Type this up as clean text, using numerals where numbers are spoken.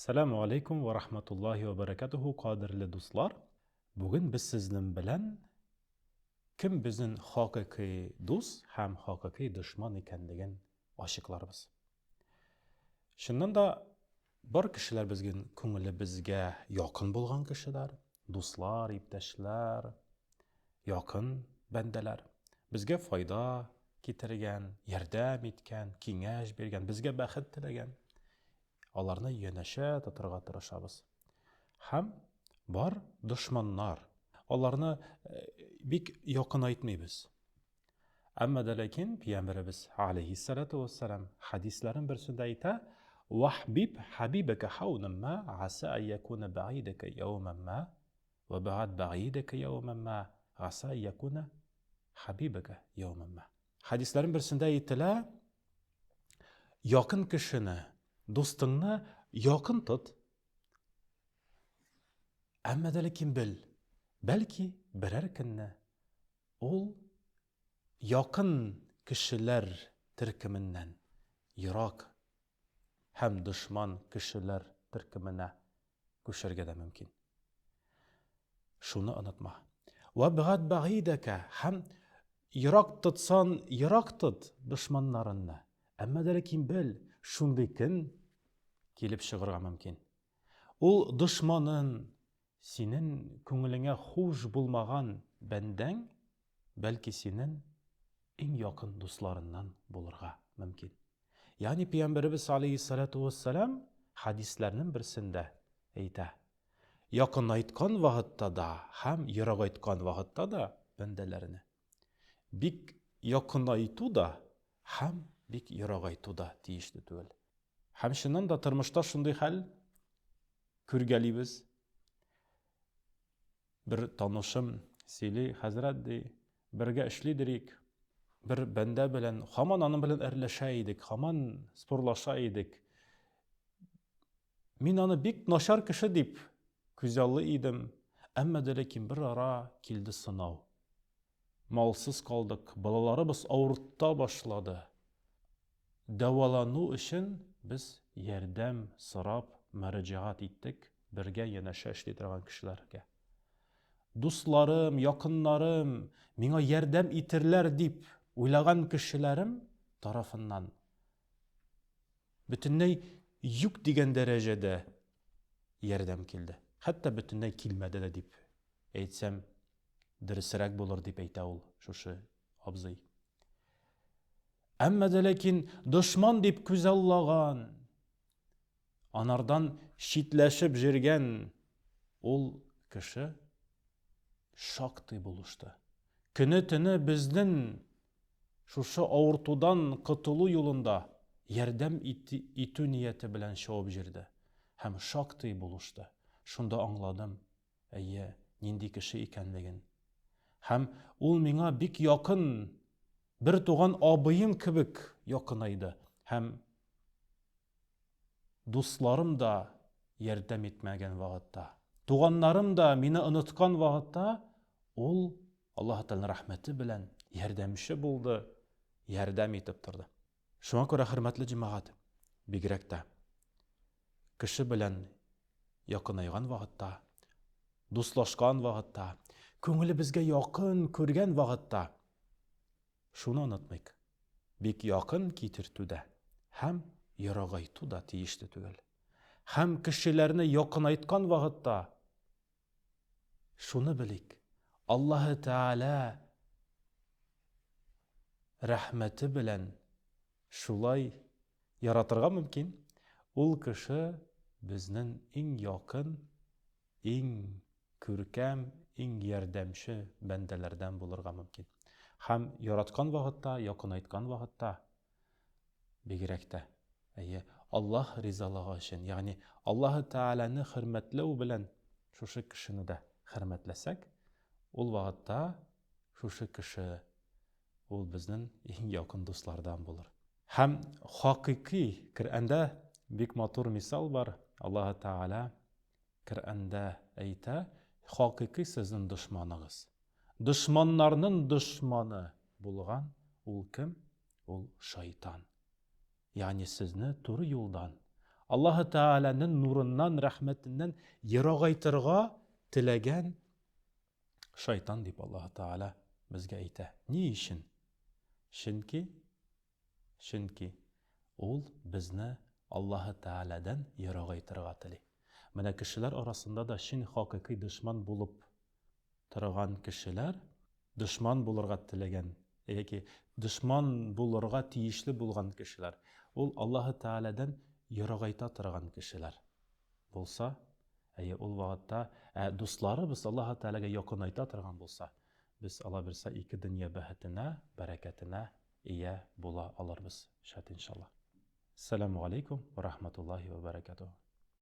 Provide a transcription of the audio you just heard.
Әссәламү алейкум вә рахматуллаһи вә бәрәкәтүһү, кадерле дуслар! Бүген без сезнең белән кем безнең хакыйкый дус һәм хакыйкый дошман икәнлеген ачыкларбыз. Чыннан да бар кешеләр безнең күңелебезгә якын булган кешеләр, дуслар, иптәшләр, якын бәндәләр. Безгә файда китергән, ярдәм иткән, киңәш биргән, безгә бәхет теләгән. Аларны янәшә тотарга тырышабыз. Һәм бар дошманнар. Аларны э, бик якынайтмыйбыз. Әмма дә ләкин Пәйгамбәребез алейһиссалату вассалам хәдисләрен берсендә әйтә: "Вахбиб хабибака хаунан ма аса ан якуна баидака яуман ма ва ба'ад баидака яуман ма аса ан якуна хабибака яуман ма". Хәдисләрен берсендә әйтелә: якын кешене, дустыңны якын тот. Әмма дә ләкин бел, бәлки берәр көнне Ул якын кешеләр төркеменнән ерак һәм дошман кешеләр төркеменә күчәргә дә мөмкин. Шуны онытма. Вәбгад бәгыйдәкә һәм ерак тотсан, ерак тот дошманнарыңны. Әмма дә ләкин бел, шундый көн килеп чыгарга мөмкин. Ул дошманын, Синен күңелеңә хуш булмаган бәндәң, бәлки синен иң якын дусларыннан булырга мөмкин. Ягъни Пәйгамбәребез алейһиссалату вассалам хәдисләрнең берсендә әйтә, Якынайткан вакытта да һәм ерагайткан вакытта да бәндәләрне бик якынайту да һәм бик ерагайту да тиешле түгел. Һәм чыннан да тормышта шундый хәл күргәлибез. Бер танышым сөйли, хәзрәт ди, бергә эшли дирик. Бер бәндә белән, һаман аның белән әрләшә идек, һаман спорлаша идек. Мин аны бик начар кеше дип күзаллый идем, әмма дә ләкин бер ара килде сынау. Малсыз калдык, балаларыбыз авырта башлады. Дәвалану өчен без ярдәм сорап мөрәҗәгать иттек бергә янәшә эшли торган кешеләргә. Дусларым, якыннарым миңа ярдәм итерләр дип уйлаган кешеләрем тарафыннан бөтенләй юк дигән дәрәҗәдә ярдәм килде. Хәтта бөтенләй килмәде дә дип әйтсәм, дөресрәк булыр дип әйтә ул шушы абзый. Әмма дә ләкин дошман дип күзаллаган, анардан читләшеп җиргән ул кеше шактый булышты. Көне-төне безнең шушы авыртудан котылу юлында ярдәм итү нияте белән чабып җирде һәм шактый булышты. Шунда аңладым, Әйе, нинди кеше икәнлеген. Һәм ул миңа бик якын, бер туган абыем кебек якынайды. Һәм дусларым да ярдәм итмәгән вакытта, туганнарым да мине оныткан вакытта, ул Аллаһ Тәгаләнең рәхмәте белән ярдәмче булды, ярдәм итеп торды. Шуңа күрә, хөрмәтле җәмәгать, бигрәк тә кеше белән якынайган вакытта, дуслашкан вакытта, күңелебезгә якын күргән вакытта шуны онытмыйк. Бик якын китертү дә һәм ерагайту да тиешле түгел. Һәм кешеләрне якынайткан вакытта шуны белик, Аллаһы Тәгалә рәхмәте белән шулай яратырга мөмкин, ул кеше безнең иң якын, иң күркәм, иң ярдәмче бәндәләрдән булырга мөмкин. Һәм яраткан вакытта, якынайткан вакытта бигрәк тә, әйе, Аллаһ ризалыгы өчен, ягъни Аллаһы Тәгаләне хөрмәтләү белән шушы кешене дә хөрмәтләсәк, ул вакытта шушы кеше Ул безнең иң якын дуслардан булыр. Һәм хакыйкый Коръәндә бик матур мисал бар. Аллаһы Тәгалә Коръәндә әйтә, хакыйкый сезнең дошманыгыз. Дошманнарның дошманы булган ул кем? Ул шайтан. Ягъни сезне туры юлдан, Аллаһы Тәгаләнең нурыннан, рәхмәтеннән ерагайтырга теләгән шайтан дип Аллаһы Тәгалә безгә әйтә. Ни өчен? Чөнки чөнки ул безне Аллаһы Тәгаләдән ерагайтырга тели. Менә кешеләр арасында да чын хакыйкый дошман булып торган кешеләр, дошман булырга теләгән яки дошман булырга тиешле булган кешеләр, ул Аллаһы Тәгаләдән ерагайта торган кешеләр булса, әйе, ул вакытта, ә дусларыбыз Аллаһы Тәгаләгә якынайта торган булса, без Алла бирсә ике дөнья бәхетенә, бәрәкәтенә ия була алырбыз, шәт иншалла. Сәламу алейкум ва рахматуллахи ва баракатуху.